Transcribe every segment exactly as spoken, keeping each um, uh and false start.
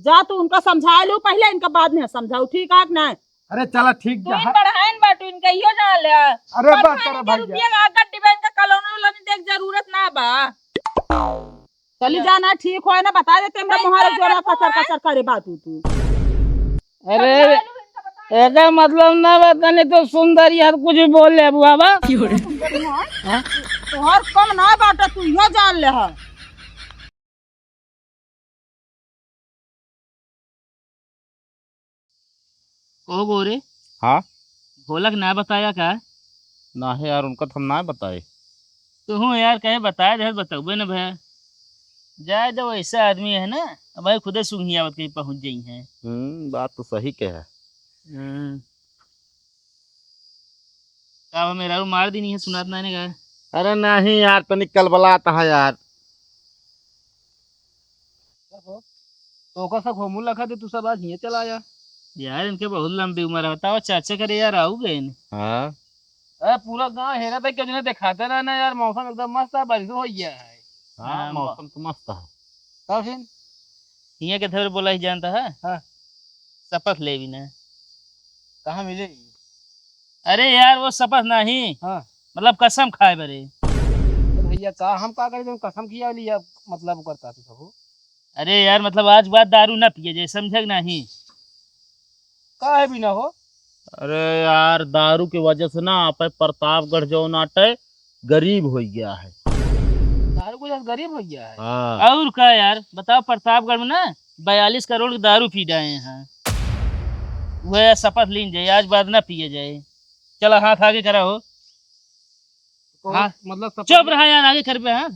जा तू उनका समझा लू पहिले, इनका बाद में समझाऊ, ठीक है कि नहीं? अरे चला ठीक तू जा। इन बढ़ाइन बाटू, इनका इहो जान ले। अरे बस पता कर नहीं भैया। रुपया का अगर डिबे इनका कलोनी उलोनी देख जरूरत ना बा। चली जाना ठीक होए ना, बता देते हमरा मुहारे जो ना कचर कचर करे बाटू तू। अरे एकर मतलब ना बा, तनी तो सुंदरी हर कुछ बोल ले बुआ बा। तोहर कम ना बाटे, तू इहो जान ले ह। ओ गोरे। हाँ? भोला के ना बताया का? ना है यार, उनका तो हम ना बताए। तुहूँ यार कहे बताए रहे, बतउबे न भया। जाए दो, ऐसा आदमी है ना, अब भाई खुदे सुंघियावत कहीं पहुँच जाई हैं। हम्म, बात तो सही कहे। हम्म। का बा, मेहरारू मार दी नहीं है, सुनात ना ने का? अरे नहीं यार, तनिक कलबलात है यार। तो ओकर सब घूमू लखा दे, तू सब आज हियाँ चला आया। यार, इनके बहुत लंबी उम्र है, बताओ चाचा करे यार, आऊ गए ने। हाँ। अरे, पूरा गांव हेरा था, क्यों जिन्हें दिखाते रहे ना यार, मौसम एकदम मस्त है, बारिश हो गया है। हाँ, हाँ, मौसम तो मस्त है। तब फिर? हियाँ के धर बोला ही जानता है? हाँ। शपथ ले भी ना। कहाँ मिले? अरे यार, वो शपथ नहीं। हाँ। मतलब कसम खाए बरे। तो भैया, का हम का करें, जो कसम खिया लिया, मतलब करता तू सब। अरे यार, मतलब आज बाद दारू ना पिए जाए, समझे कि नहीं? का है बिना हो? अरे यार, दारू के वजह से ना आप प्रतापगढ़ जो नाटे गरीब हो गया है। दारू के वजह से गरीब हो गया है? हाँ। और का यार, बताओ, प्रतापगढ़ में ना बयालीस करोड़ की दारू पी रहे हैं। वह शपथ लीन जाए, आज बाद ना पिए जाए। चला, हाथ आगे करा हो। तो हाँ। मतलब शपथ चुप ले- रहा यार, आगे कर पे हाथ।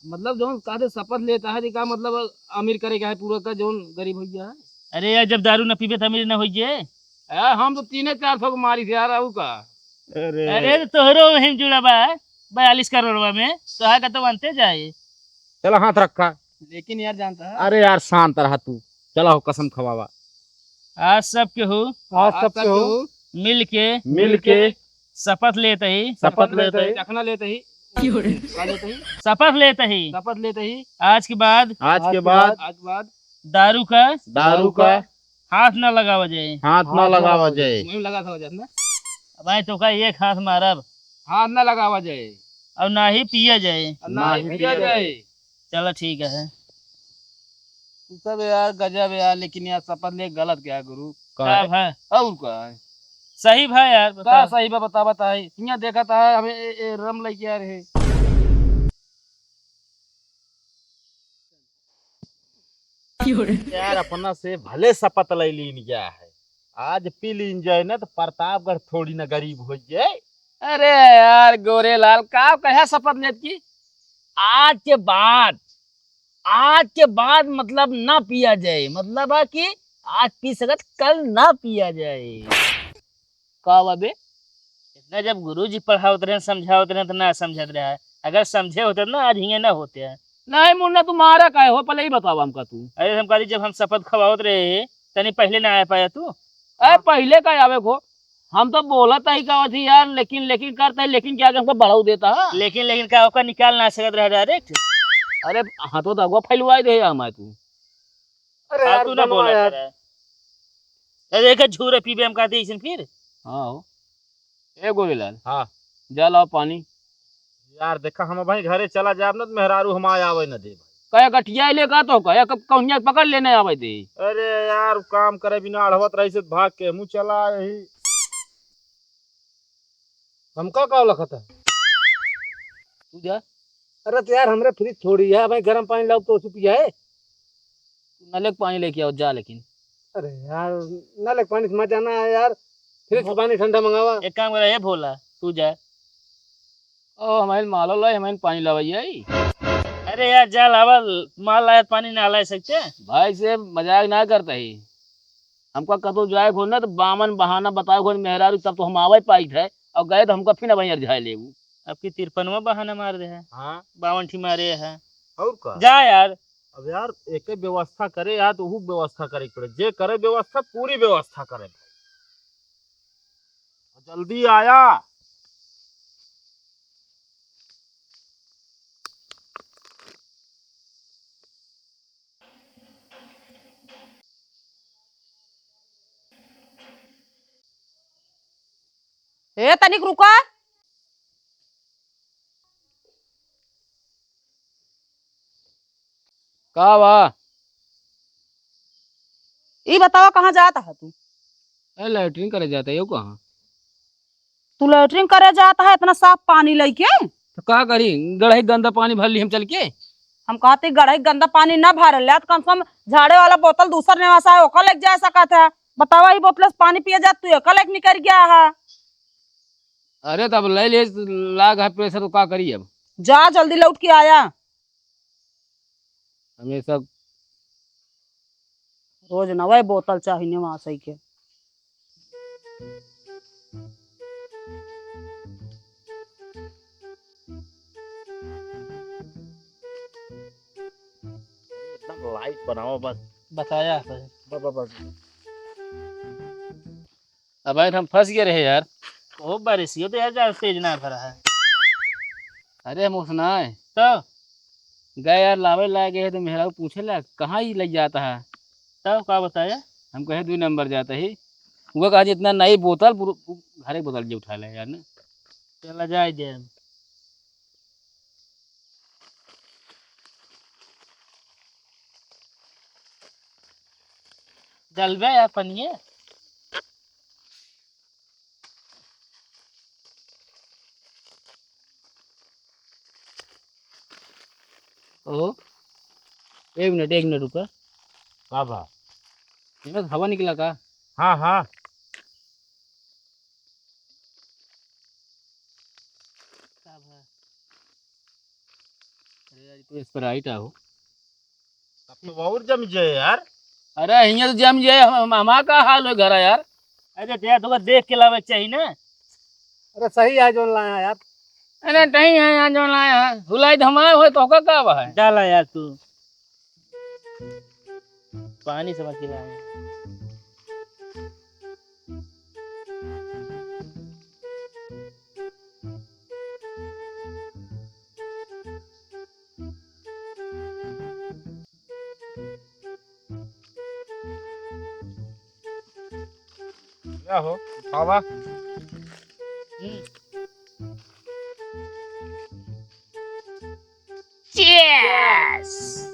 मतलब जौन कहते शपथ लेता है, जी का मतलब अमीर करे का है पूरा का, जौन गरीब हो गया है। अरे यार, जब दारू न पीबे तो अमीर न होइए। यार, हम तो तीने चार सौ को मारी थे यार, आऊ का? अरे। अरे, तो तोहरो में जुड़ा बा, बयालीस करोड़वा में, तो है का तो बनते जाए। चला, हाथ रखा। लेकिन यार, जानता है? अरे यार, शांत रहा तू। चला हो, कसम खवावा। आज सब केहू आज सब केहू मिल के मिल के शपथ लेत ही। शपथ लेत ही। चखना लेत ही। का लेत ही? शपथ लेत ही। शपथ लेत ही। आज के बाद आज के बाद आज के बाद दारू का दारू का हाथ ना लगावा जाए। हाथ ना हाथ ना लगावा लगावा जाए। मुँह में लगा था वजह ना। भाई, तो का एक हाथ मारब। हाथ ना लगावा जाए। और ना ही पिया जाए। और ना ना ही ही पिया पिया जाए। जाए। चला, ठीक है। तू सब यार गजब यार, लेकिन यार शपथ ले गलत क्या है गुरु? का का है? भाई? और का है? सही भाई यार, का बता। सही बा, बता, बता है। हियाँ देखा था हमें ए, ए, रम लेके आ रहे। यार, अपना से भले शपथ ले लीन गया है, आज पी लीन जाए ना तो प्रतापगढ़ थोड़ी ना गरीब हो जाए। अरे यार गोरेलाल, का कहे शपथ लेत की? आज के बाद, आज के बाद मतलब ना पिया जाए, मतलब है कि आज पी सकत, कल ना पिया जाए। का बा बे? इतना जब गुरुजी पढ़ावत रहे, समझावत रहे, तो ना समझत रहे। अगर समझे होते ना, आज हियाँ ना होते हैं। नहीं मुन्ना, तू मारा काहे हो, पहले ही बतावा हमका तू। अरे हम कहली, जब हम शपथ खवावत रहे, तनी पहिले ना आ पाया तू। अरे पहिले का आवे को, हम तो बोलत ही का थी यार, लेकिन, लेकिन करता है, लेकिन क्या हमको बढ़ाऊ देता है? लेकिन, लेकिन का ओकर निकाल ना सकत रहे direct? अरे हाँ, तो दगवा फैलवाई दे हमारे तू। अरे यार, फालतू ना बनवा बोला यार। करे। अरे एक झूरे पीबे हम कहते इसन फिर। हाँ हो। ए गोरेलाल। हाँ। जा लाओ पानी। यार देखा, हम भाई घरे चला जाब ना तो मेहरारू हम आए आवे न दे भाई। कहे गठिया ले का तो कहे कब कौनिया पकड़ लेने आवे दे। अरे यार, काम करे बिना अढ़वत रही से भाग के मुँह चला यही। हमका का लखत है? तू जा। अरे तो यार, हमरे फ्रिज थोड़ी है भाई, गरम पानी लाओ तो उसे पिया है। तू नले के पानी लेके आओ, जा लेकिन। अरे यार, नले के पानी से मजा ना आया यार, फ्रिज से पानी ठंडा मंगावा। एक काम करा, ए भोला, तू जा। ओ, हमारे मालो लाई, हमारे पानी लावा ये आई। अरे यार, जा लावा, माल लाया तो पानी ना ला सकते? भाई से मजाक ना करता ही। हमका कतो जाए को ना तो बावन बहाना बताए को मेहरारू, तब तो हम आवे पाई थे, और गए तो हमका फिर वहीं अरझाए लेबू। अब की तिरपनवा बहाना मार दे है। हाँ। बावन ठी मारे है। और का? जा यार। अब यार, एक व्यवस्था करे यार, तो वो व्यवस्था करे के पड़े। जे करे व्यवस्था, पूरी व्यवस्था करे। जल्दी आया। ए, तनिक रुका। का बा? ई बतावा, कहाँ जात ह तू? ए, लैट्रिन करे जात है, यो कहाँ? तू लैट्रिन करे जात ह इतना साफ पानी लइके? तो का करी, गड़ही गंदा पानी भर ली हम चल के। हम कहते गड़ही गंदा पानी ना भर ले, तो कम से कम झाड़े वाला बोतल दूसर नेवा से आए, ओकर लेके जा सकत है। बतावा, ई बोतल से पानी पिए जात, तू एकर लेके निकल गया है। अरे, तब ले ले, लाग है प्रेशर, तो का करी अब? जा, जल्दी लौट के आया। हमेशा रोज नवे बोतल चाहिए वहां से के। एकदम लाइट बनाओ बस। बताया सही। बस, बस, बस। अब आज हम फंस गए रहे यार। ओ बारिश, यो तो यार ज्यादा तेज ना भरा है। अरे हम उसना है। तो? गए यार, लावे लाए गए तो मेहरा पूछे ला, "कहाँ ही लग जाता है?" तब का बताया? हम कहे, "दो नंबर जाता ही।" वो कहा, "जितना नई बोतल, पूरा घरे बोतल जे उठा ले यार ना।" चला जाए दे। जलबे या पनिये। ओ, एक मिनट, एक मिनट रुका। का बा? इनमें से हवा निकला का? हाँ, हाँ। का बा? अरे यार, कोई Sprite आहो। तब तो और जम जाए यार। अरे, हियाँ तो जम जाए, हम, हम, हमार का हाल हो घरा यार। अरे, तो यार, तोका देख के लावे के चाहिए ना। अरे, सही है जोन लाया यार। अरे, नहीं है यहाँ जोन लाया है। हुलाई धमाए होए तो का, का बा है? डाला यार तू। पानी समझ के लाया। क्या हो, बाबा? Cheers!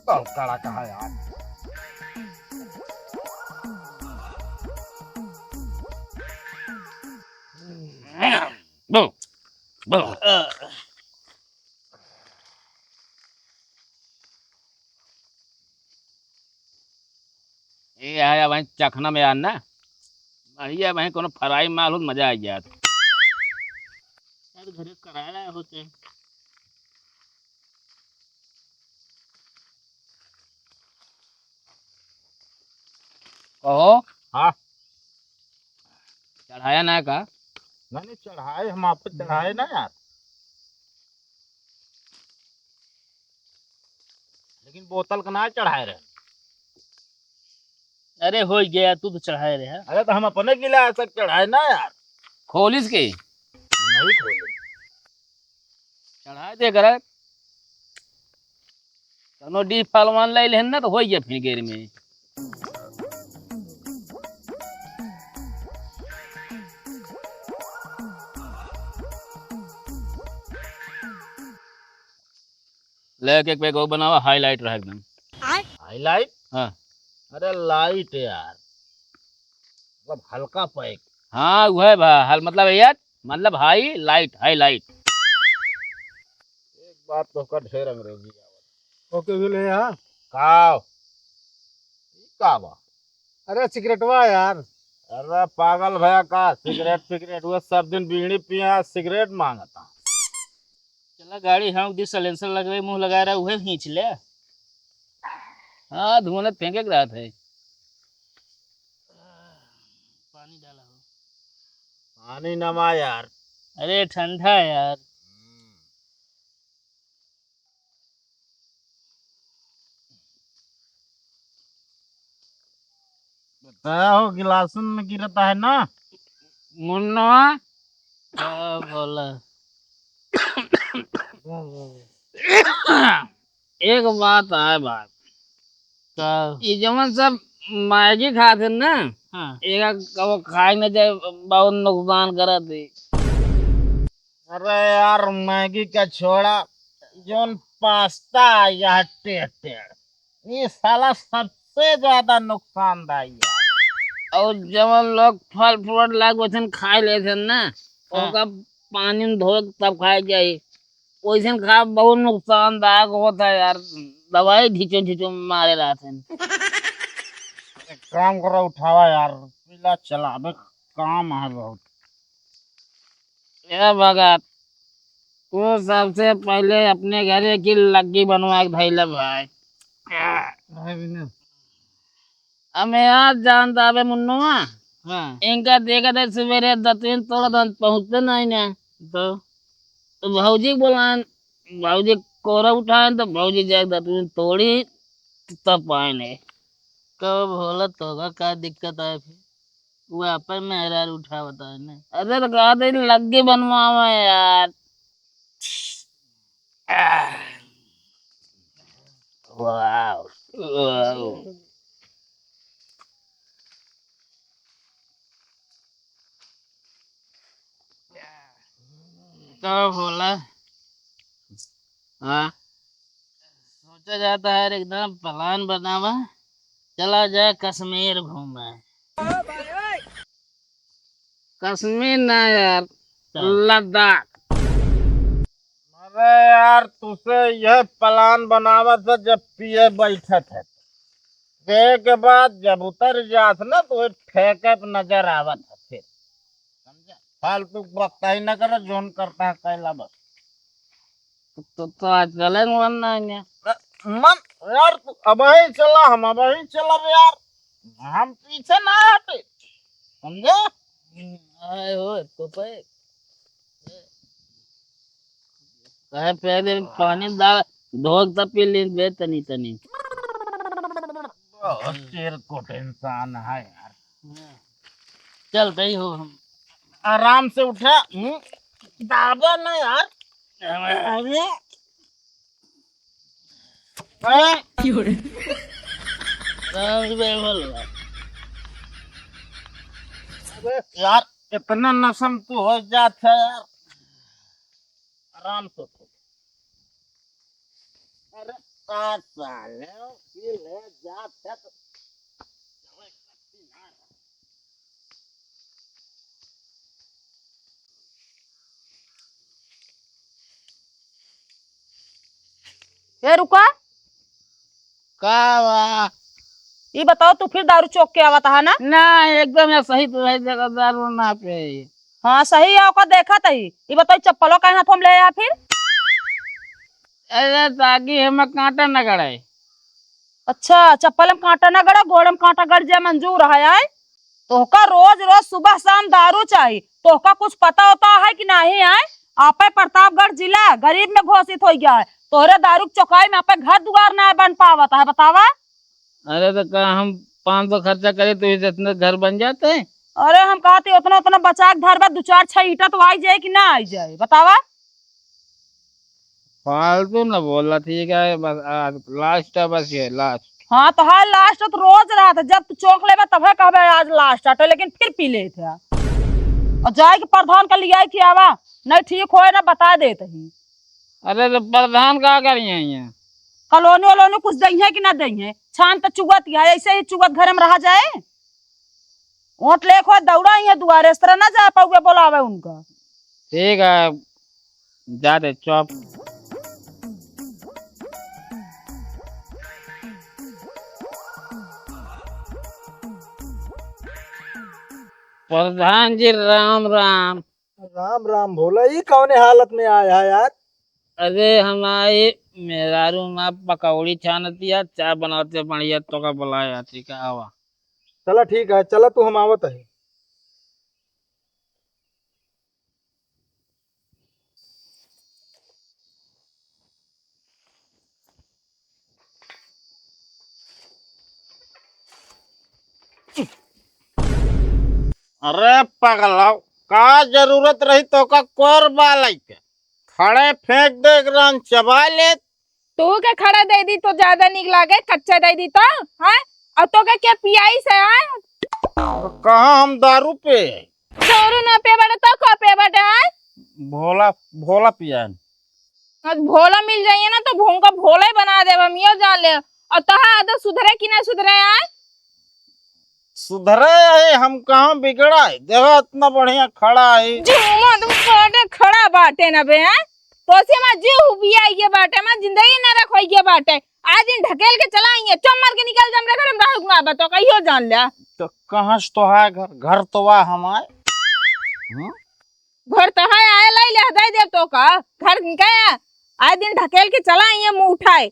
बहुत कड़क है यार। बहु, बहु। ये आया भाई चखना में यार ना, बढ़िया भाई, कोनो fry माल हो तो मजा आ जात। यार, घरे कराया होते। कहो। हाँ। चढ़ाया ना का? नहीं, नहीं, चढ़ाए, हम आप पे चढ़ाए ना यार। लेकिन बोतल का ना चढ़ाए रहे। अरे, हो गया, तू तो चढ़ाए रहे। अरे, तो हम अपने गिलास तक चढ़ाए ना यार। खोलिस के? नहीं खोले। चढ़ाए दे करे। कौनो डी पहलवान ले लेहन ना तो हो गया फिर गेर में। ले एक, एक पैक और बनावा, high light रहे एकदम। High light? हाँ। अरे light यार, मतलब हल्का पैक। हाँ, वह बा, हल-, मतलब यार, मतलब high light, high light। एक बात तो का ढेर अंग्रेजी आवत। ओके भी ले, हाँ। का? ई का बा? अरे सिगरेटवा यार। अरे पागल भया का सिगरेट, सिगरेट, वो सब दिन बीड़ी पिया, सिगरेट मांगता। चला गाड़ी हाँक दी, silencer लगवे, मुंह लगा रहा, उहे खींच ले। हाँ, धुआं फेंके के रहत है। पानी डाला हो। पानी नमा यार। अरे ठंडा है यार। हम्म। बताया हो, गिलासन में गिरता है ना। मुन्ना। हाँ, बोला। एक बात है भाई, का? ये जवन सब मैगी खात हैं ना, हाँ। एक कबो खाए ना जाए, बहुत नुकसान करत है। अरे यार, मैगी का छोड़ा, जौन पास्ता आया है टेढ़ टेढ़, ये साला सबसे ज्यादा नुकसानदायी है। और जवन लोग फल फ्रूट लाग वैसन खाए लेते हैं ना, हाँ। ओका पानी में धो के तब खाए जाए, वैसन खा बहुत नुकसानदायक होता है यार। दवाई ढीचो ढीचो मारे रहते हैं। एक काम करो, उठावा यार, पीला चलावे काम है बहुत। ए भगत, तू सबसे पहले अपने घरे की लग्गी बनवा के धइले भाई। भाई बिना। अब मैं आज जानता अबे मुन्नुआ, हाँ। इनका देखा थे सवेरे दतुइन तोड़ा दन पहुँचते नहीं ना। तो? तो भौजी के बोलाएं, भौजी कोरा उठाएं तो भौजी जाए दतुइन तोड़ी तब पाए नहीं। कब भोला तोगा का दिक्कत आए फिर? वो आपन मेहरारू उठावता है ना। अरे तो कहा थे लग्गी बनवावा यार। वाह, वाह। का भोला? हाँ? सोचा जाता है एकदम प्लान बनावा, चला जाए कश्मीर घूमे। कश्मीर ना यार, तो? लद्दाख। अरे यार, तुसे यह प्लान बनावत है जब पिए बैठत है, पिए के बाद जब उतर जात ना तो वही फेंके पे नजर आवत है फिर, समझा? फालतू बकता ही ना करे, जोन करता है कैला बस। तो, तो आज चलेंगे वरना है। मन यार, तू अबही चला, हम अबही चलब यार, हम पीछे ना हटे, समझे? आए हो तो पे कहे पहले पानी डाल, धो के तब पी ली बे तनी तनी। बहुत चिरकुट इंसान है यार। चलते ही हो हम। आराम से उठा, हम्म, दाबा ना यार। अरे, हैं? अबे यार, इतना नशम तू हो जात है यार। आराम से उठो। अरे का साले, ये ले जात है तो ए, रुका। का बा? ई बताओ, तू फिर दारू चोक के आवत हा ना? ना, एकदम या सही तो सही जगह दारू ना पे। हाँ, सही है, ओका देखत ही। ई बताओ, चप्पलो काहे हाथों में ले आया फिर? अरे, ताकि हमें कांटा न गड़े। अच्छा, चप्पल में कांटा न गड़े, गोड़ में कांटा गड़ जाए मंजूर है, आए? तोहका रोज रोज सुबह शाम दारू चाही, तोहका कुछ पता होता है कि नाही आए? आपे प्रतापगढ़ जिला गरीब में घोषित होइ गया है, तोहरे दारू के चौकाई में आपे घर दुआर ना बन पावत है, बतावा? अरे तो का हम पाँच सौ खर्चा करे तो ये जितने घर बन जाते हैं? अरे हम कहते उतना उतना बचा के धरबा, दो चार छह ईंटा तो आई जाए कि ना आई जाए, बतावा? फालतू न बोला, ठीक है, बस आज लास्ट है, बस ये लास्ट। हाँ, तो हाँ, लास्ट तो रोज रहत है, जब तू चौक लेबे तबे कहबे आज लास्ट आटे, लेकिन फिर पी लेत है। और जाए के प्रधान का लियाई के आवा, नहीं ठीक होए ना बता देत ही। अरे तो प्रधान का करिए यहाँ? कॉलोनी वोलोनी कुछ दइहे कि ना दइहे? छान तो चुगत है, ऐसे ही चुगत घर में रहा जाए? वोट लेके दौड़ा ही है दुआरे, इस तरह ना जा पाउए बोलावे उनका। ठीक है, जा दे चुप। प्रधान जी राम राम। राम राम भोला, ई कौने हालत में आया है यार? अरे हमारी मेहरारू माँ पकौड़ी छानतिया, चाय बनाते बढ़िया, तोका बुलाया, ठीक है, आवा। चला ठीक है, चला तू, हम आवत है। अरे पगला, का जरूरत रही तोका कोर बालई के? खड़े फेंक दे, एकरा चबा ले। तू के खड़ा दे दी तो ज्यादा नीक लागे, कच्चा दे दी तो, हैं? और तो के क्या पियाई से, हैं? कहाँ हम दारू पे? दारू ना पे बड़े तो का पे बड़े, हैं? भोला, भोला पिया। आज भोला मिल जाइए ना तो भोंका भोला ही बना देब हम, यो जान ले। और तोहार आदत सुधरे कि ना सुधरे, हैं? सुधरे है, हम कहाँ बिगड़ा है? देखो, इतना बढ़िया खड़ा है। झूमत बाटे, खड़ा बाटे ना बे, हैं? तोसे मा जीव हुबिया ये बाटे, मा जिंदगी ना रखो ये बाटे। आज दिन ढकेल के चला आइए, चुम्मर के निकल जा हमरे घर में, रहू ना बतो, कहियो जान लिया। तो कहाँ से तो है घर? घर तो वा हमारे। हम्म? घर तो है, आए लाई ले, दे देब तो का? घर के आए दिन ढकेल के चला आइए, मुंह उठाए।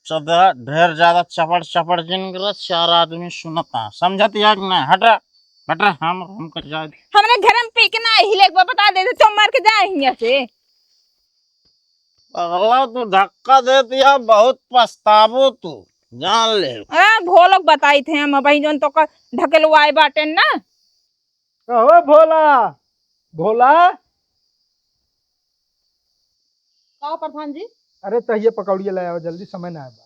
चदरा ढेर ज्यादा चपड़ चपड़ जिन करे, चार आदमी सुनत है, समझत या कि नहीं? हटा, हटा, हम, हमका जाए दे। हमरे घर में पी के ना हिले, एक बार बता दे, तो मार के जाए हियां से। अगला तू धक्का दे दिया, बहुत पछताबो तू, जान ले। ए, भोलक बताई थे हम, अबही जौन तो का ढकेलवाए बाटेन ना। कहो भोला, भोला। का प्रधान जी? अरे, चाहिए पकौड़िया ले आओ जल्दी, समय ना आवा।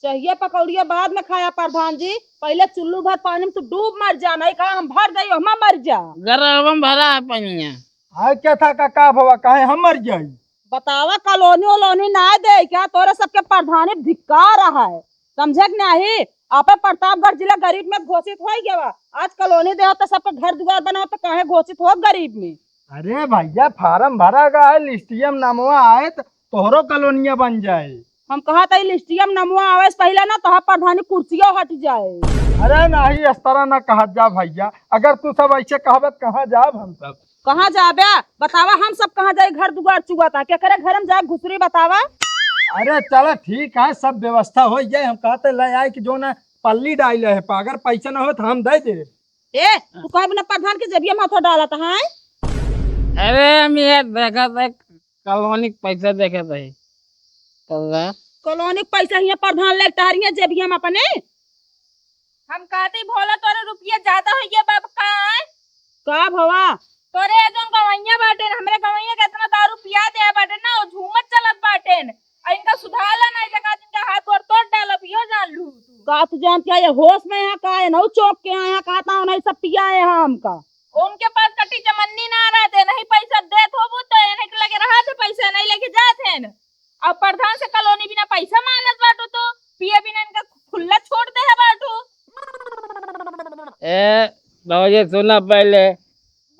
चाहिए पकौड़िया बाद में खाया प्रधान जी, पहले चुल्लू भर पानी में तू डूब मर जा, नहीं कहा हम भर दई, हम मर जा। गरम भरा है पनिया। आए क्या था का, का भवा, काहे हम मर जाई? बतावा, कॉलोनी वोलोनी ना दे क्या? तोरे सबके प्रधानी धिक्कार है, समझे कि नहीं? आपे प्रतापगढ़ जिला गरीब में घोषित हो गया बा। आज कॉलोनी दे तो सबके घर दुआर बनाओ तो काहे घोषित हो गरीब में? अरे भैया, फार्म भरा गया है, लिस्टिया में नमवा आए तो तोहरो कॉलोनिया बन जाए। हम कहा था लिस्टिया में नमवा आवे से पहले ना तोहार प्रधानी कुर्सियों हट जाए। अरे नहीं, इस तरह ना कहा जा भैया, अगर तू सब ऐसे कहबे तो कहाँ जाब हम सब? कहाँ जाबे? बतावा, हम सब कहाँ जाई? घर दुआर चुआ था, केकरे घर में जाए घुसरी बतावा? अरे चला ठीक है, सब व्यवस्था हो जाए। हम कहते ले आए कि जो ना पल्ली डाल है, अगर पैसा ना हो तो हम दे दे। ए, तू कहे बिना प्रधान के जेबिया में हाथ डाला था, हैं? अरे हम ये देखा था, कॉलोनी के पैसा देखे थे। कौआ। कॉलोनी के पैसा हियां प्रधान लेके टहरिया जेबिया में अपने। हम कहते भोला तोरे रुपया ज्यादा हो गया बाप का है? का भवा? तोरे जौन गवैया बाटे न, हमरे गवैया के इतना दारू पिया दे बाटे ना, वो झूमत चलत बाटे न। आ इनका सुधार ला नहीं लगा, इनका हाथ गोड़ तोड़ डालब, यो जान लू तू। का तू जानती है, ये होश में यहाँ का है, नौ चौक के यहाँ, यहाँ कहा था, नहीं सब पिया है यहाँ हमका। उनके पास कटी चमन्नी ना रहते, नहीं पैसा देत होबू तो इन्हें के लगे रहत है, पैसा नहीं लेके जात है न। अब प्रधान से कॉलोनी बिना पैसा मांगत बाटू तू, पिए बिना इनका खुला छोड़ दे है बाटू। ए, बाबूजी सुना पहले।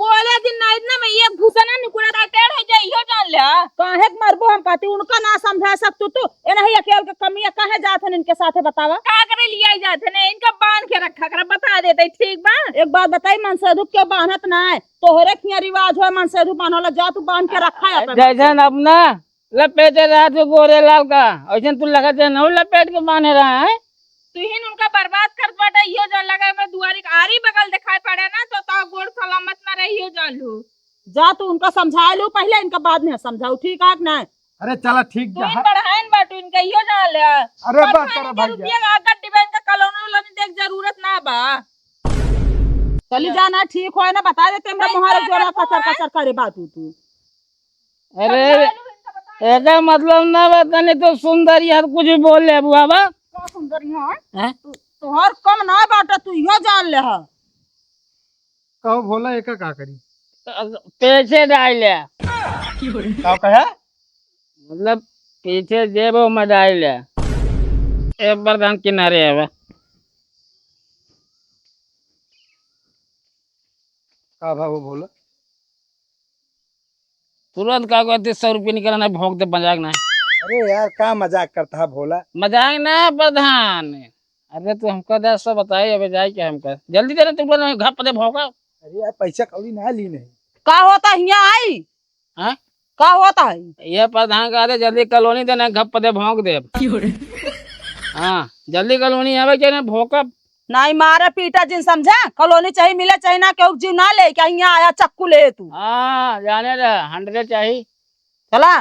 बोले दिन ना इतना में ये घुसना निकुड़ा था, टेढ़ हो जाए, इहो जान ले। काहे के मरबो हम कहती, उनका ना समझा सकतू तू। ए नहीं, अकेल के कमिया काहे जात हन इनके साथे बतावा? का करे लिया जात है ना, इनका बांध के रखा कर, बता देते, ठीक बा? एक बात बताई, मनसेधु क्यों बांधत ना है? तोहरे खिया रिवाज हो मनसेधु बांधला, जा तू बांध के रखा है अपने जैसन मनसेधु। अपना लपेटे रहा तू गोरे लाल का, वैसन तू लगत है नौ लपेट के बांधे रहा है। तुहिन उनका बर्बाद करत बाटे, इहो जान लगा, मैं दुआरी के आरी बगल दिखाई पड़े ना, तो ता गोड़ सलामत ना रही, इहो जान लू। जा तू उनका समझा लू पहले, इनका बाद में समझाऊ, ठीक है कि नहीं? अरे चला ठीक तुहिन जा। बढ़ाइन बाटू इनका, इहो जान ले। अरे बात प्रधान करा के भैया। रुपया का गड्डी बहन का कॉलोनी वोलोनी देख जरूरत ना बा। चली जाना, ठीक होए ना, बता देते हमरा मुहारे जोरा कचर कचर करे बाटू तू। अरे, एकर मतलब ना बा, तनी तो सुंदरी हर कुछ भी बोल ले बुआ बा। का सुंदरी है? हैं? तू, तोहर कम ना बाटे, तू इहो जान ले ह। कहो भोला, एका का करी? पैसे डाल ले। का कहे? मतलब, पीछे जेबो में डाल ले। ए प्रधान किनारे आवा। का भाव भोला? तुरंत का कहते, सौ रुपये निकला ना, भोंक दे, मजाक ना। अरे यार, का मजाक करता है भोला? मजाक ना प्रधान। अरे तू हमका दे, सौ बताए, अबे जाए क्या हमका? जल्दी दे रे, तुमको ना घप दे भोंका। अरे यार, पैसा कौड़ी ना ली नहीं। का होता हियाँ आई? हाँ? का होता है? ये प्रधान कहा दे, जल्दी कॉलोनी देना, घप दे भोंक दे। क्यों रे? हाँ, जल्दी कॉलोनी आवे के ना भोंकब। नाहीं मारे पीटा जिन समझा, कॉलोनी चाही मिले चाही ना, केहू जीव ना ले, क्या हियाँ आया चक्कू ले तू। हाँ, जाने दे, हंड्रेड चाही। चला,